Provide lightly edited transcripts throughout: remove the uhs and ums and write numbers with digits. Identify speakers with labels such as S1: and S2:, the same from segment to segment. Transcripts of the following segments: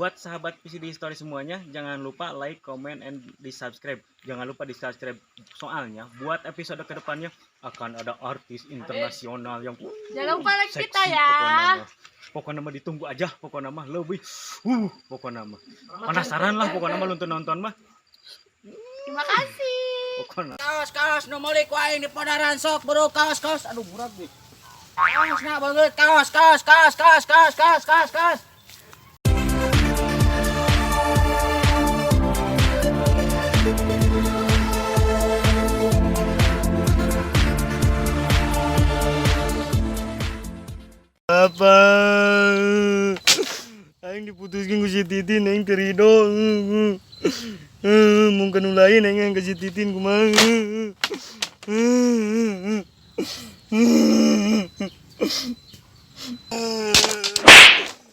S1: Buat sahabat VCD Story semuanya, jangan lupa like, comment, and di subscribe. Jangan lupa di subscribe. Soalnya buat episode kedepannya akan ada artis internasional yang
S2: Jangan lupa like
S1: seksi
S2: kita ya.
S1: pokoknya mah. Pokoknya mah ditunggu aja, pokoknya mah lebih pokoknya mah. Penasaran lah pokoknya mah nonton mah.
S2: Terima kasih.
S1: Pokoknya.
S3: Kaos kaos nu meuli ku aing di Podaran sok bro kaos kaos aduh murah gue. Kaos na banget kaos kaos kaos kaos kaos kaos kaos kaos.
S1: Apa? Aing diputuskan ku si Titin, aing teu rido. Mungkin nu lain aing yang ke si Titin kumaha.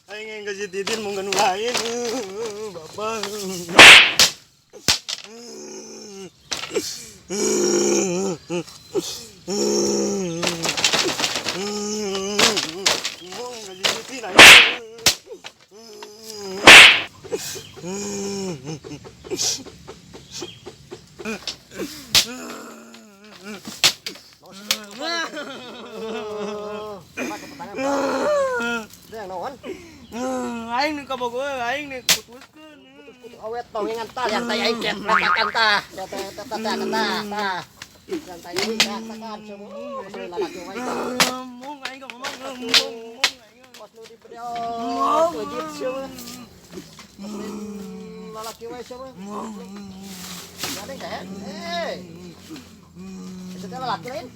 S1: Aing yang ke si Titin mungkin nu lain. Bapak. Mung ke si Titin aing. Aing nu kabogoh aing nu putuskeun.
S4: Awet tongengan tah yang taya aing ratakan tah. Tah tah tah tah. Yang taya aing ratakan semua. Lalaki wae.
S1: Mung aing ngomong mung mung aing.
S4: Kos nu dibedeo. Wajib sia. Lalaki wae sia. Gandeng teh. Eh. Itu teh lalaki lain.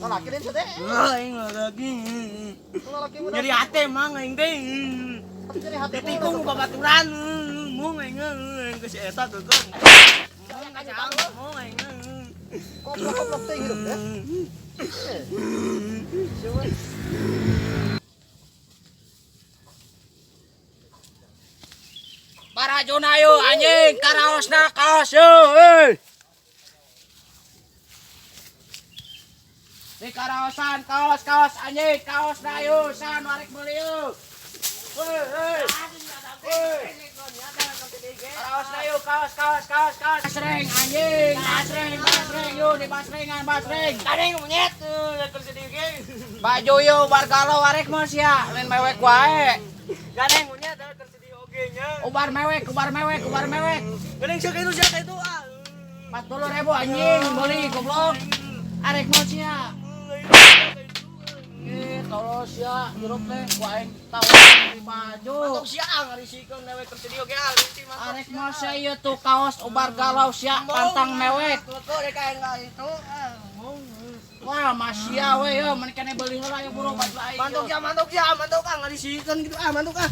S4: Lalaki lain sia teh.
S1: Aing lalaki.
S4: Lalaki mah.
S1: Nyeri hate mang aing teh.
S4: Nyeri hate.
S1: Ditikung ku babaturan. Mung aing aing ke si eta tuh kan. Mung aing.
S4: Goblok-goblok teh hidup teh. Sia mah.
S3: Barajuna yo anjing karaosna kaos yo heuy. Di karaosan kaos kaos anjing kaosna yo san arek meuli yo. Heuy heuy. Heuy. Karaosna yo kaos kaos kaos kaos. Basreng anjing, basreng basreng yo di basrengan basreng.
S1: Kadeng monyet keur sedih ge.
S3: Baju yo bar galau arek mah sia lain mewek wae.
S1: Gadeng monyet keur sedih oge nya.
S3: Ubar mewek, ubar mewek, ubar mewek.
S1: Gadeng sia itu sia itu ah.
S3: 40.000 anjing beli goblok. Arek mau sia. Ih, tolol sia hirup teh ku aing tawaran di baju.
S1: Mantok sia ngarisikeun dewe keur sedih oge ah leutik mantok.
S3: Arek mau sia ieu tuh kaos ubar galau sia pantang mewek.
S1: Kok rek aing itu ah.
S3: Wah, masya we yo mun kene beuli heula yo buru baju aing.
S1: Mantok ya, mantok ya, mantok ah ngarisikeun gitu ah, mantok ah.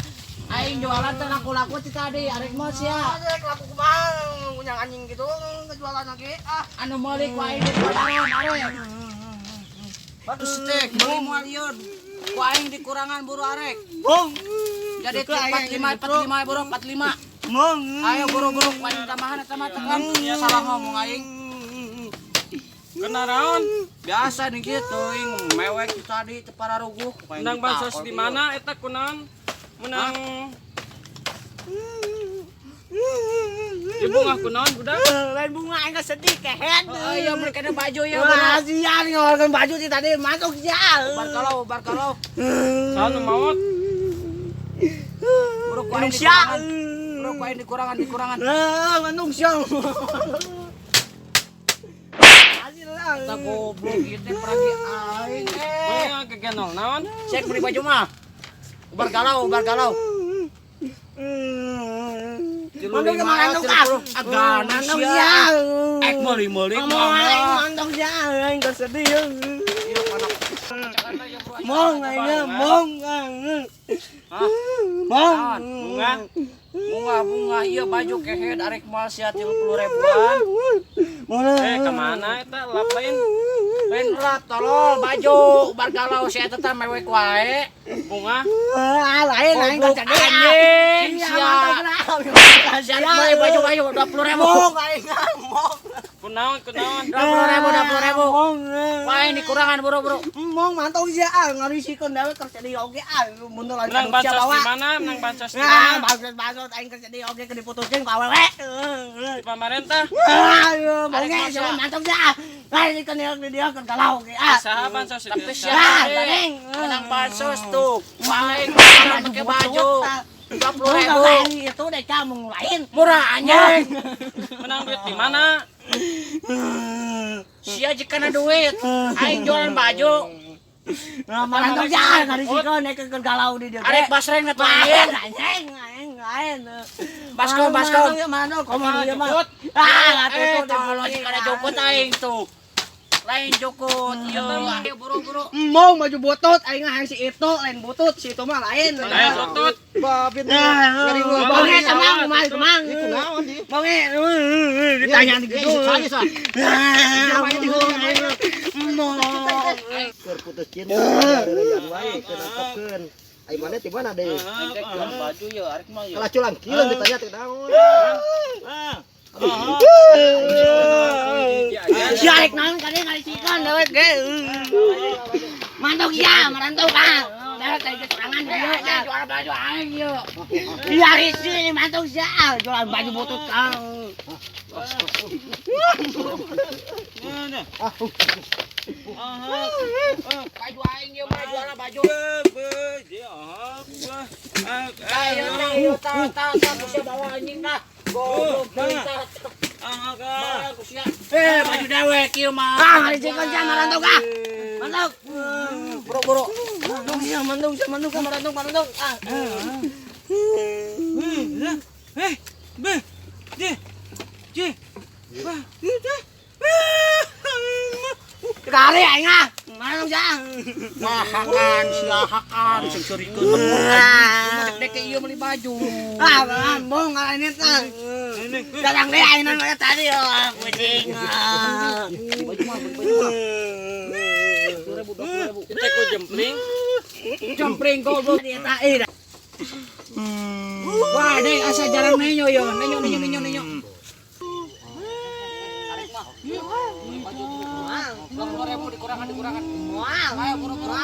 S3: Aing jualan teh laku-laku ti tadi arek mau sia.
S1: Rek laku kumaha ngunyang anjing gitu ngejualan lagi ah.
S3: Anu meuli ku aing di padaran arek. Terus teh beli moal ieu ku aing dikurangan buru arek.
S1: Mong.
S3: Jadi 45 45 buru 45.
S1: Mong.
S3: Ayo buru-buru ku aing tambahan eta mah tekan salah ngomong aing.
S1: Kena raon.
S3: Biasa nih gitu aing mewek ti tadi teu pararuguh.
S1: Menang bansos di mana eta kunaon? Menang Di bunga kunaon budak?
S5: Lain bunga aing sedih kehed.
S3: Oh iya beli kena baju ya
S5: Wah, sia ngeluarkan baju ti tadi masuk sia.
S3: Bar kalau, bar kalau.
S1: Saha nu maot?
S3: Buru ku aing
S5: Manung sia.
S3: dikurangan. Buru ku aing dikurangan, dikurangan.
S5: Eh, manung sia. Hasil lah.
S3: Eta goblok ieu teh peragi aing eh.
S1: Mana kegenol naon?
S3: Cek beli baju mah. Ubar galau, ubar galau.
S5: Manung ke manung ah.
S3: Agana
S5: Manung
S3: sia.
S5: sia.
S3: Ek meuli-meuli
S5: Ngomong aing mantung sia, aing geus sedih. Mong aing mong.
S3: Hah?
S5: Mong.
S1: Bunga.
S3: Bunga bunga ieu baju kehed arek moal sia 30 ribuan.
S1: Eh kemana eta lap lain?
S3: Lain lap tolol baju ubar galau sia eta teh mewek wae.
S1: Bunga.
S5: Ah, lain aing
S3: Goblok
S5: geus sedih.
S3: anjing
S5: Sia
S3: sia.
S5: mantung
S3: Sia arek meuli baju baju 20 ribu.
S5: Mong aing mong.
S1: Kunaon kunaon.
S3: 20.000 20.000. Wah, ini kurangan buru-buru.
S5: Mong mantau sia ah ngarisikeun dewek keur sedih oge ah mun lain
S1: Menang
S5: sia
S1: bansos
S5: bawa.
S1: di mana? Menang bansos di
S5: Nah,
S1: mana?
S5: bansos-bansos aing keur sedih oge keur diputuskeun ku awewe.
S1: Di pamarentah.
S5: Ah, bonge sia mantau sia. Lain ikan dia dia keur galau oge ah.
S1: Saha bansos itu?
S3: Tapi
S1: Saha?
S3: siapa
S5: Ah,
S3: deh?
S5: gandeng.
S3: Menang bansos tuh. Wah, ini kurang pakai baju. 20.000.
S5: Lain itu deh kamu lain.
S3: Murah anjing.
S1: Menang duit di mana?
S3: Sia jika duit. Aing jualan baju.
S5: Nah, mantau sia ngarisikeun nek keur galau di dia.
S3: Arek basreng atuh
S5: Lain
S3: anjing.
S5: anjing, lain lain.
S3: Baskom baskom.
S5: Mana komo ieu mah.
S1: Jukut.
S5: Ah,
S3: Eh, tolong jika jukut aing tuh. Lain jukut ieu. Ayo buru-buru.
S5: Mau maju botot aing hayang si itu lain butut si itu mah lain.
S1: Lain lutut.
S4: Babit.
S5: Bonge kemang kemang kemang. Bonge ditanya gitu.
S4: Keur putus cinta dari wae keur nangkepkeun. Ai mana ti mana deui?
S3: Jualan baju ya, arek mah ya.
S4: Kalah culang kieu ditanya teh naon.
S5: Si arek naon kade ngarisikeun dewek ge. Mantok ya, marantau ka. Dewek teh sorangan
S3: Eh, anjing jualan baju aing ieu.
S5: Iya risi mantok sia jualan baju butut ka.
S3: Baju aing ieu mah jualan baju. Ayo ayo ta ta ta kusia bawa anjing dah. Goblok tah. Bawa kusia. Eh, baju dewek ieu mah.
S5: Ah, ngarisikeun sia marantau ka. Mantok.
S3: Buru-buru.
S5: Mantok sia, mantok sia, mantok ka marantau marantau. Ah.
S1: Eh, B, D, J, B, D.
S5: Kali aing ah. Marantau sia.
S3: Mahakan sia hakan sing seurikeun. Cek dek ieu meuli baju.
S5: Ah, bong ini tah. Dadang deh aing nang tadi oh, kucing.
S3: Beli baju mah, beli baju mah. 20.000 20.000.
S1: Kita ku jempling.
S3: Jempring goblok.
S5: Dia tak eh.
S3: Wah, deh asa jarang nenyo yo. Nenyo nenyo nenyo nenyo. Arek mah. Baju 20.000 dikurangan dikurangan. Ayo buru-buru.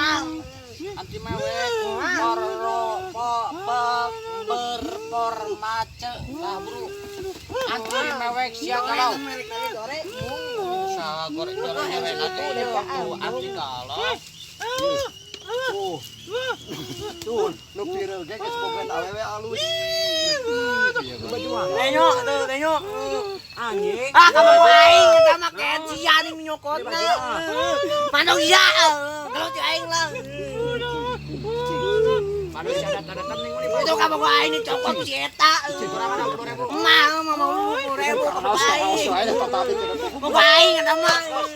S3: Anti mewek, porro, po, pe, berformace. Lah buru. Anti mewek sia galau. Sa goreng goreng mewek atuh tuh anti galau.
S4: Tuh. Tuh, nu viral ge geus boga awewe alus. Baju mah.
S5: Nenyo tuh, nenyo.
S3: Anjing.
S5: Ah, kamu aing eta mah kayak sia nih nyokotna. Manuk sia. Kalau ti aing lah.
S3: Manusia datang-datang ning meuli baju.
S5: Itu kamu aing dicokot si eta.
S3: Kurangan 20.000.
S5: Mah, mah mau 20.000 kamu aing.
S4: Kaos aja tadi.
S5: Mau aing eta mah.
S4: Kaos.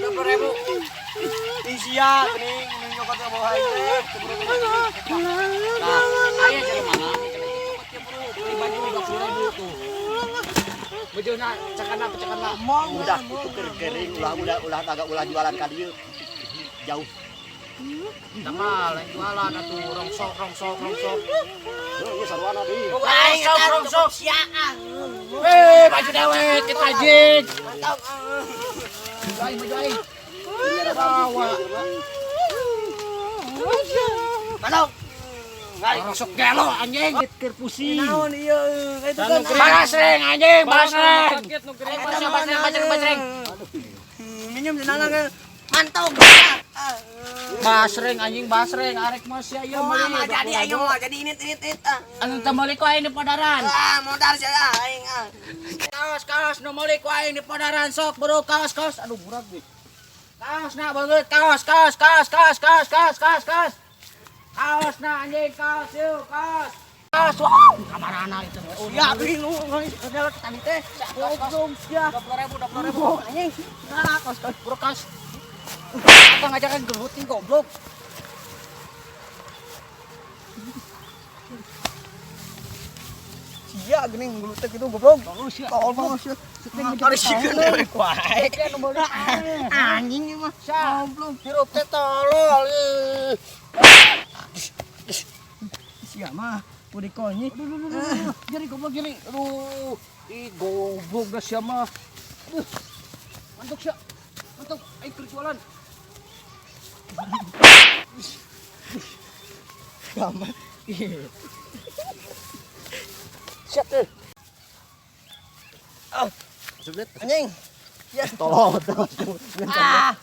S3: 20.000.
S5: Sia geuning nyokot ka bawah aing teh.
S3: Nah, aya jelema mana? Cokot ya bro, beli baju 20.000 tuh. Bajuna cekana cekana.
S4: Udah itu keur gering ulah ulah ulah agak ulah jualan ka dieu. Jauh.
S3: Sama lain jualan atuh rongsok rongsok rongsok.
S4: Heuh, ieu sarwana deui.
S5: Aing eta
S3: Rongsok, rongsok.
S5: sia.
S3: Eh, baju dewek kita anjing.
S5: Mantap.
S3: Baju aing, baju aing. Bawa.
S5: Mantap.
S3: Rongsok gelo anjing. Keur pusing.
S5: Naon ieu itu kan.
S3: Basreng anjing, basreng.
S1: Sakit nu gering.
S3: Basreng, basreng, basreng, basreng.
S5: Minum jenang kan. Mantap.
S3: Basreng anjing, basreng. Arek mah sia ieu
S5: Mau
S3: meuli.
S5: mah jadi aing mau jadi ini ini ini.
S3: Anu teu meuli ku aing di padaran.
S5: Ah, modal sia aing ah.
S3: Kaos, kaos nu meuli ku aing di padaran sok bro, kaos, kaos. Aduh murah gue. Kaos na banget, kaos, kaos, kaos, kaos, kaos, kaos, kaos, kaos. Kaos na anjing, kaos yuk, kaos. Kaos, wow, kamarana itu.
S5: Ya bingung ngeuy tadi teh. Goblok sia.
S3: 20.000, 20.000.
S5: Anjing. Nah, kaos kaos.
S3: Bro, kaos. Apa ngajakan gelut nih goblok.
S5: Sia geuning gelutek itu goblok. Tolol banget sia. Ngarisikeun dewek wae. Anjing ieu mah. Goblok.
S3: Hirup teh tolol. Ih.
S5: Sia mah kudu konyi.
S3: Aduh, jeri goblok jeri. Aduh. Ih, goblok dah sia mah. Duh. Mantuk sia. Mantuk, aing keur jualan.
S5: Gampang. Siap tuh.
S4: Masuk lihat.
S5: Anjing. Ya.
S4: Tolong.
S5: Ah.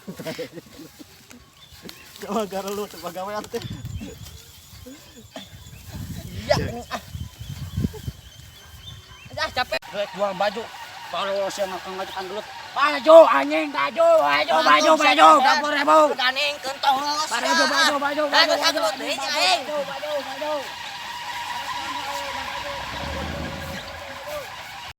S5: Coba gara lu, coba gawe atuh. Ya, ini ah. Ah, capek.
S3: Rek jual baju. Kalau sia ngajakan gelut. Baju anjing, baju, baju, baju, baju, 20 ribu.
S5: Ganing kentong los.
S3: Baju, baju, baju,
S5: Baju,
S3: baju,
S5: baju,
S3: baju,
S5: aing.
S3: baju, baju.